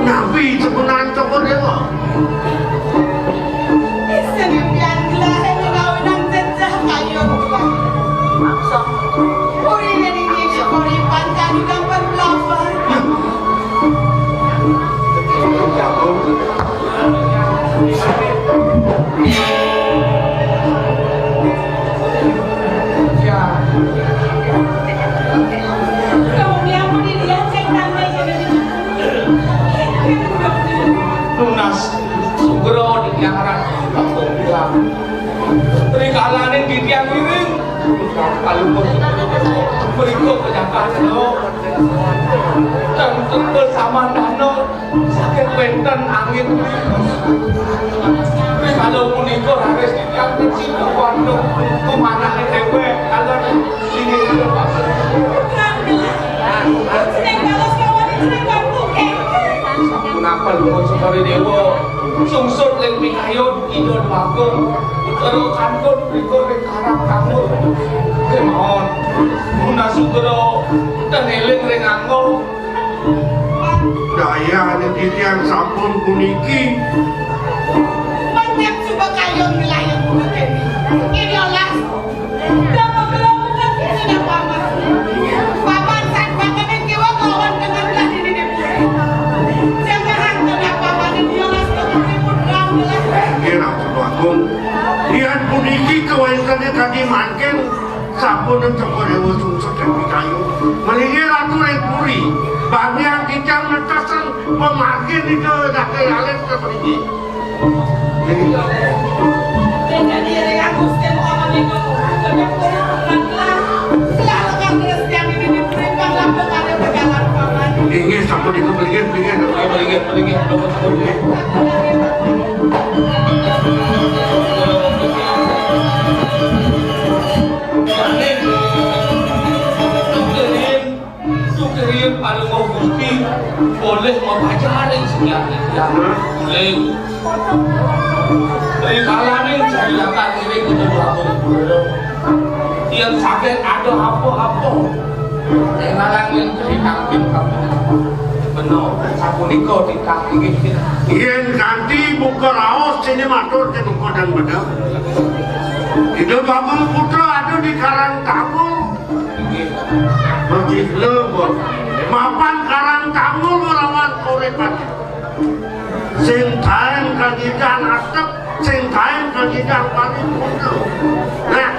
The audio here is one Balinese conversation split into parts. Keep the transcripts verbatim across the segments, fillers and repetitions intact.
Nabi sebenarnya tokoh dewa. Sing pian gelahe ngawinang cecah kayu. Maksa. Uri niki koripan kami gambar belapa. Kamu yang muni dia cek tangga jadi. Nunas sugra di tiang ratu kampung bilang. Rikalane di tiang wiring. Kalau berikut kejakaan lo. Dan tebel sama dano. Saking wenten angin. Rikala punika raris titiang kecil kumanane dewek. Kalau Punapa luhur sekali dewa? Sungsut ling pikayun Ida Dwagung. Karo kantun mriko ring Karang Tangul. Kemawon. Nunas sugra ten eling ring angga. Dayane titiang sampun puniki. Menyang suba kayun wilayah puniki. Iri olas. Paman sak bangkane kiwa lawan dengan tadi di dipuri. Jangan kenapa paman ini olas kemuri pun ramlah. Nggih, Ratu Agung. Yen puniki kawentene kadi mangkin sampun cokor ewu sungsut ing pikayu. Mriki Ratu ring puri. Bani yang kicang netesen pemargin itu dak alit seperti. Inggih, sampun itu, mriki, mriki, mriki, mriki, mriki. Sukirin palungguh Gusti, polih mapajar ing singgihan titiang. Uling. Rikalane jariakan ngiring Ida Dwagung. Yen saget ada apa-apa, ning ngalang yen titiang ping kaping. Bener, sapunika titiang inggih. Yen kanthi buka raos sini matur kenukudan bener. Ida Dwagung Putra ada di Karang Tangul. Inggih. Mapan Karang Tangul nglawan Korepati. Sing taen kang idang atep, sing taen kang idang paripurna. Nah,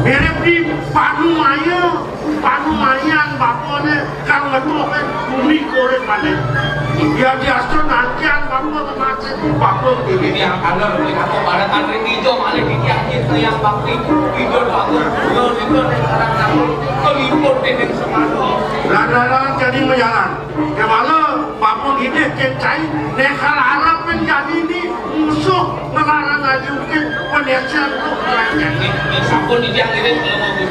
mirip di Panumaya, Panumayan bapane kang ngetokne bumi Korepati. Ya diastu nantian bapa Bapak dhewe. Titiang taler ring apa parekan ring ijo malih titiang yen tiyang bakti. Ida Dwagung kula nika ning Karang Tangul keliput dening semana. Lan-lan jadi majalan. Kewala Bapak Gidih kencai nekal arep menjadi ini musuh ngelarang aja mungkin penyaksian lu. Sampun titiang ngiring kalau mau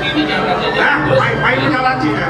Nah, baik-baik kita lanjut ya.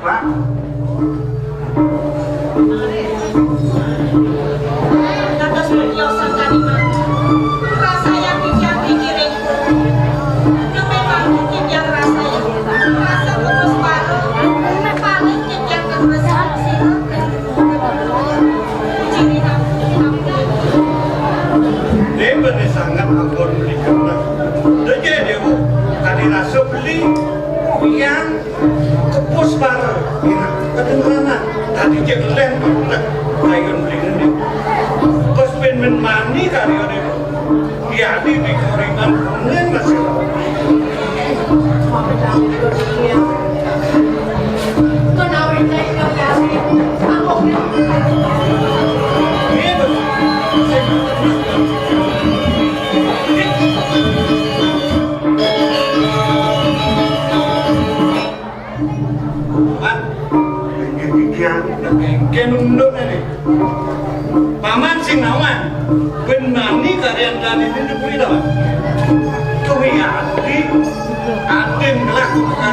Pak. Dados mutiosan kalimat. Rasa yang bijak pikiring. Nepe mangkin yang rasa yang rasa terus baru. Paling yang terus sira. Dene sangat ampun beli kena. Dene dewa kali rasa beli yang kepus bareng. Kadang-kadang tadi cek lén, kayun beli ini. Pas pén mani karyané. Iya, di, di koringan kuning masih. Wan, kén unduk né. Paman sing nawan. Bén mani karyané di puri to. Kuwi ati, atin gelah kumaha.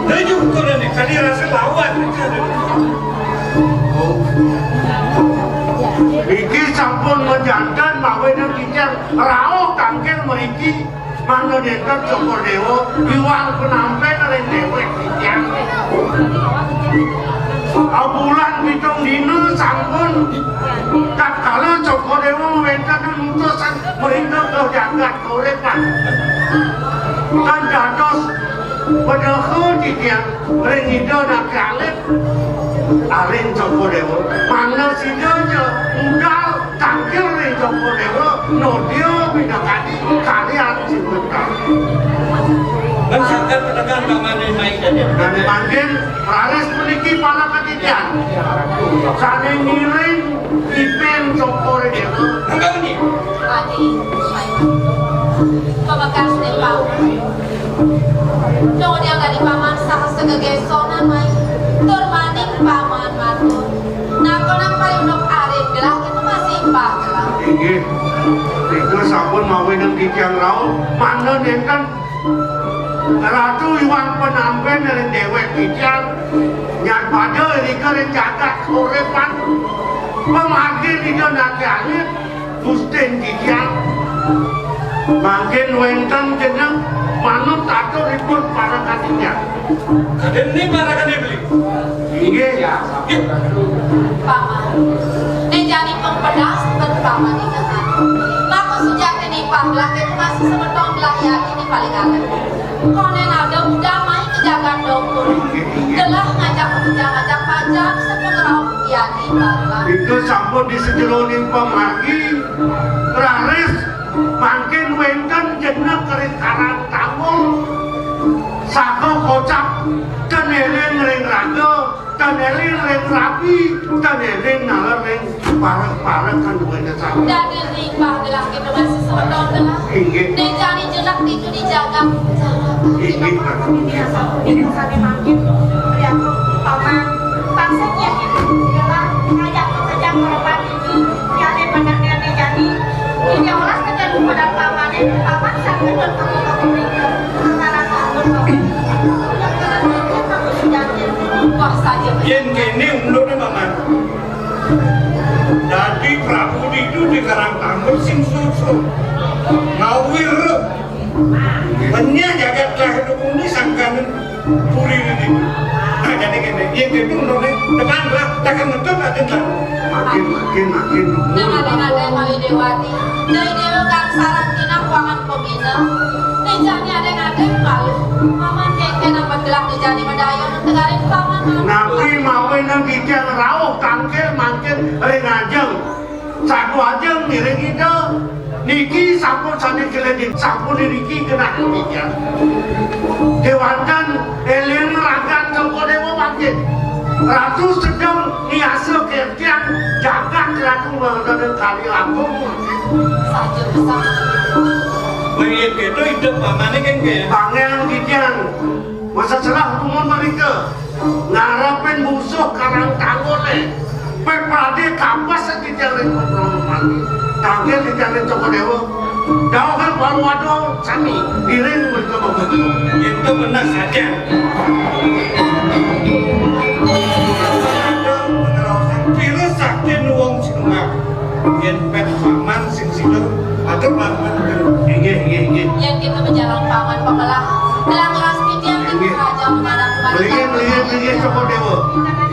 Lha yo ukurane kali rasa lawan. Iki sampun majanten mawi nang titiang rauh tangkil mriki. Mangda nénten Cokor Déwa iwang penampén ring déwék titiang. Abulan pitung dina sampun tatkala Cokor Déwa wénten nutusan mrika ka jagat kauripan. Tan dados pedaha titiang ring Ida Naké Alit, aling Cokor Déwa. Mangda sida ja budal tangkil ring Cokor Déwa, nodya pinakadi karyan sing bener. Lan saking penekan pamané main. Dané mangkin raris puniki para kadédéan. Sané ngiring ipin Cokor Déwa. Enggak ini. Adi, pamekas ning Paman. Dong dia dari Paman saha segegé sonan mai. Tur maning Paman matur. Nakonan payunuk arit gelah itu masih imbang gelah. Inggih. Nika sampun mawinan titiang rauh, mangda nénten Ratu iwang penampén ring déwék titiang, nyan pada irika ring jagat kauripan. Pamargin Ida Naké Alit, Gustin titiang. Mangkin wénten jeneng manut aturipun para kadédéan. Kadén ni para kadé beli. Inggih. Paman, né jani pempedas ben Paman ingetan. Maka sujati ni panglah ké masih semeton gelah yati ni paling alit. Konén ada budal mai ke jagat dongkur. Gelah ngajak ngajak pajak sepengerau yati panglah. Itu sampun di sejeroning pamargi raris mangkin wénten jeneng ring Karang Tanggul. Saha kocap ten éling ring raga, ten éling ring rabi, ten éling naler ring parek-parek kan duwéné sami. Dadi ring panggelah kita masih semeton gelah. Inggih. Né jani jenek ditu di jagat. Inggih, Kakang. Ini sané mangkin, lihat Paman, bangsa dia itu gelah ngajak ngajak merepati. Yane bener niat jani. Ini olah kejadian pada pamané, paman sang kejut kamu kamu tinggal. Antara tahun kamu. Wah, saja. Yén kéné unduré, Paman. Dadi Prabu ditu di Karang Tambun sing susu. Ngawir. Menya jagat lah dukung ni sangkan. Puri ini. Nah, jadi gini, iya, gitu, menurutnya, depan lah, takkan ngetut, aja lah. Makin, makin, makin. Nah, ada-ada yang kali Dewati. Dari Dewa Gangsaran, kena kuangan pemina. Nih, jadi ada-ada yang malu. Paman, kayak kena bergerak di jadi medayung, tegarin paman, malu. Napi mawe nang titiang rauh, tangkil, makin, ring ajeng. Saguaja ngiring Ida. Niki sampun sané kelebih, sampun niki genah niki. Kéwanten éling ragan Cokor Déwa mangkin. Ratu sedeng ngiasa kertian jagat Ratu Mangdaning Kali Langkung. Saja besar. Mengit itu hidup pamané kan, Ké? Pangeran Gigian. Masa serah kumun mereka. Ngarepin musuh Karang Tanggul, eh. Pepade kapas titiang ring Prabu Pati. Tangkil titiang ring Cokor Déwa. Dauhan Palwado sami. Iring mereka membantu. Itu benar saja. Ada penerasan virus sakti nuwung sinungak. Yén pet paman sing sida, atur paman. Inggih, inggih, inggih. Yén kita berjalan paman pemelah, gelang ras titiang di Inggih. Kerajaan menghadap kepada Mligi, mligi, mligi, Cokor Déwa.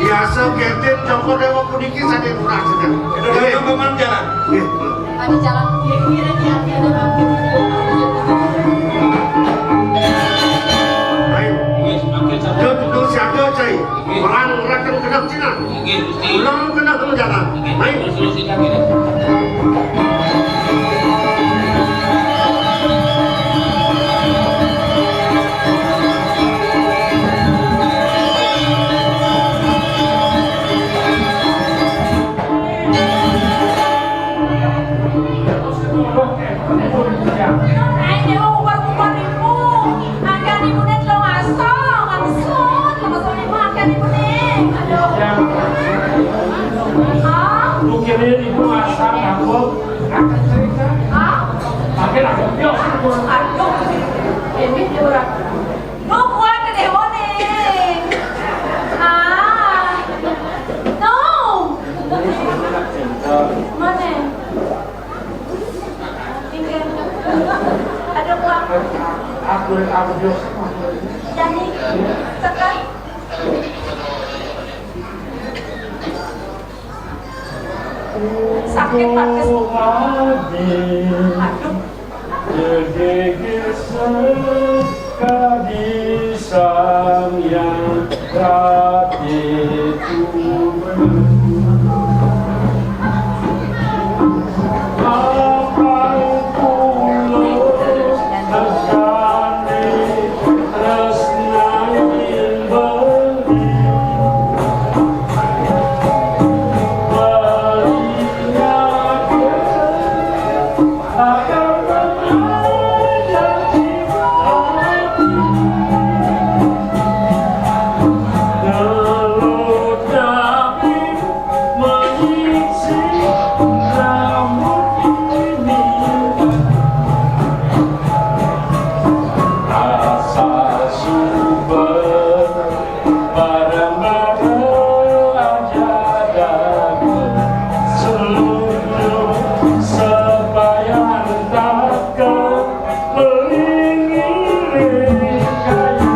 Biasa kertin Cokor Déwa puniki saking murah sedang. Inggih. Kita paman jalan. Inggih. Pada jalan. Ayo. Inggih, makin satu. Tuh, tuh, siaga, Perang rakan genep Cina. Nggih, Gusti. Kula genep menjalan. Nggih, baik. Terus, terus, terus. Ayo, ubar-ubar ibu. Angkat ibu dan lo ngaso, maksud, lo ngaso ibu angkat ibu nih. Aduh. Hah? Lu kira ibu asal aku. Hah? Makin aku bios. Aduh. Ini dia orang. Lu kuat ke dewa nih. Ah. No. Mana? Ada uang. Aku, aku, Jadi, tekan. Sakit, Pak. Aduh. Kadi Sang Hyang Ratu. Apang kula tegane tresnaning beli. Beli ngake Bareng-bareng aja damai, seluruh sepayan takkan melingkiri kayu.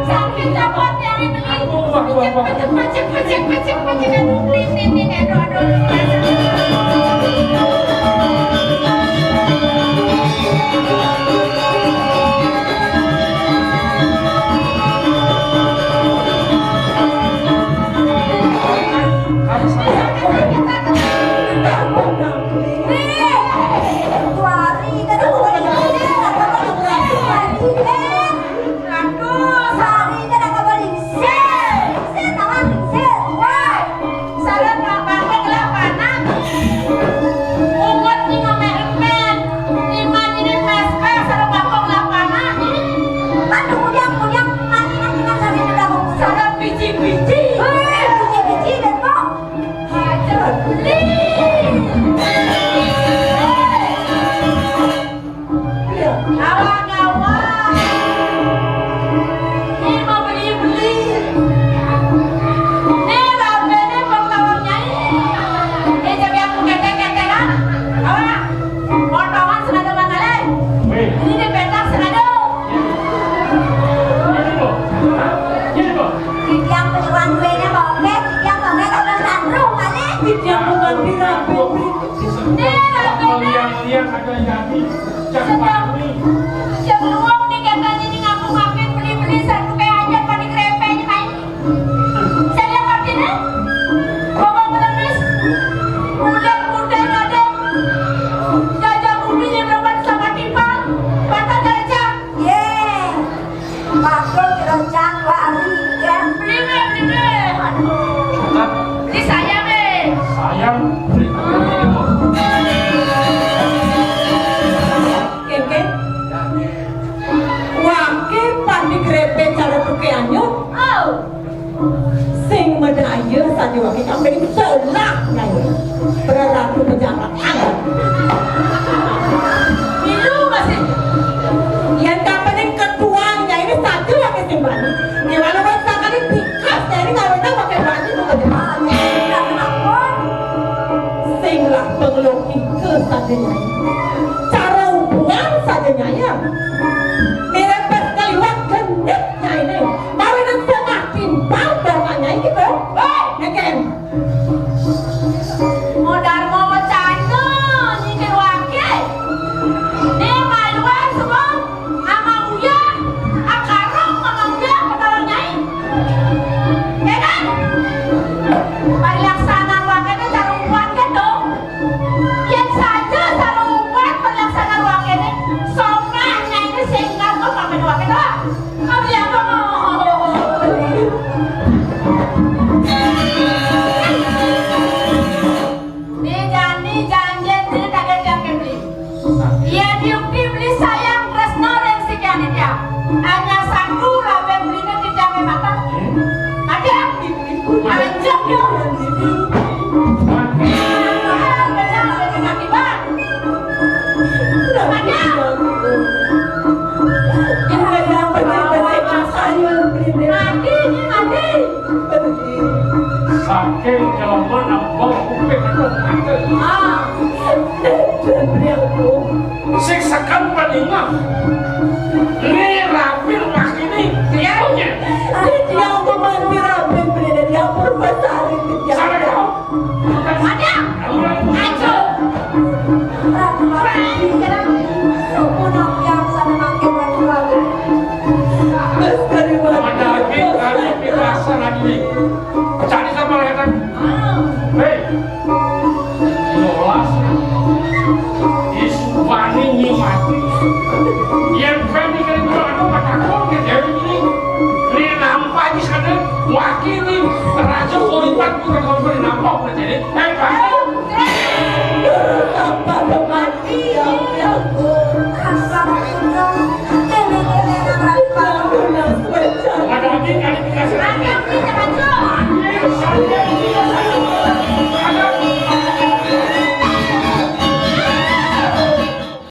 Sakit copot yang ini. Aduh, aduh, aduh. Pecek, pecek, pecek, pecek, pecek, pecek. Aduh, aduh, aduh. Aduh, sehari ini ada kabar lingsir. Lingsir, naon lingsir? Wah, sareng bakong lapanan. Ungut nih ngomel-ngomel. Iman ini pas-pas sareng bakong lapanan. Kan kuliah-kuliah, iman ini kan sareng bakong. Sareng biji-biji. Hei, biji-biji, dan kok. Aja beli. Iya. Awak-awak. Ini mau beli-beli. Ini babene pengkawal nyai. Ini jadi aku ketek-ketekan. Awak. Potongan senada mangale. Wih. Ini dipetak senada. Ini, Bu. Hah? Ini, Bu. Titiang penyuan duenya mau oke, titiang mau oke, kalau sandro, male. Titiang bukan pira, Bu. Ini babene. Yang, yang ada jadi. Sebelum dikatanya ini ngaku makin beli-beli, saya pakai aja pada grepe ini, Pak. Saya lihat artinya, bawa belemis, udah, udah, ada. Jajah bumi yang berubah sama timpal, patah derajat. Ye. Bakul kilo cang lari, ya. Beli deh, beli deh. Aduh. Hah? Beli saya, be. Saya beli. Kéngkén. Waké pati grépé cara tuké anyup. Oh. Sing medaya saja waké sampai telah nyai. Berarti pejabat. Milu masih. Yén kapaning ketuaan nyai ini satu lagi sing bani. Di mana wong sakali pikas nyai ini ngawinang pakai bani bukan jemaah. Sing lah pengeluh tiga saja nyai. Cara ubuan saja nyai. Mirip pas kaliwat gendut nyai ini. Mawinan setengah timpal bapak nyai gitu. Hei, ngeken. Modar mau bercanda, nyikir wakil. Nih, maluan semua. Ama Buya, akarong Ama Buya, penolong nyai. Ya kan? Parilaksana wakilnya cara ubuan gitu. Yén saja cara ubuan parilaksana wakilnya, songah nyai ini sehingga kok sampai wakil doang. Ni jani janjén ni kagak tiang beli. Iya diukti beli sayang tresno ring sikian tiang. Hanya satu raben belinya tiang mata. Ada anjak yo. Ada. Mati, mati. Saking jelema nembok kuping aduh mati. Ah, dan beliau tuh. Sing seken paningah. Ni rapir makini. Iya. Dia tuh mati rapir beli dan dia purba sehari kerja. Sampai kau. Ada. Ayo. Ratu Ratu. Punok yang sana makin ratu. Terus dari mana? Ada lagi kali pirasa lagi. Cari sama lehetan. Hei. Lolas. Isubani nyimati. Yang berani kali dua anu matakon ke Dewi ini. Ini nampak di sana. Wakil ini. Raja Koripan bukan kau beri nampak. Jadi, eh, Pak.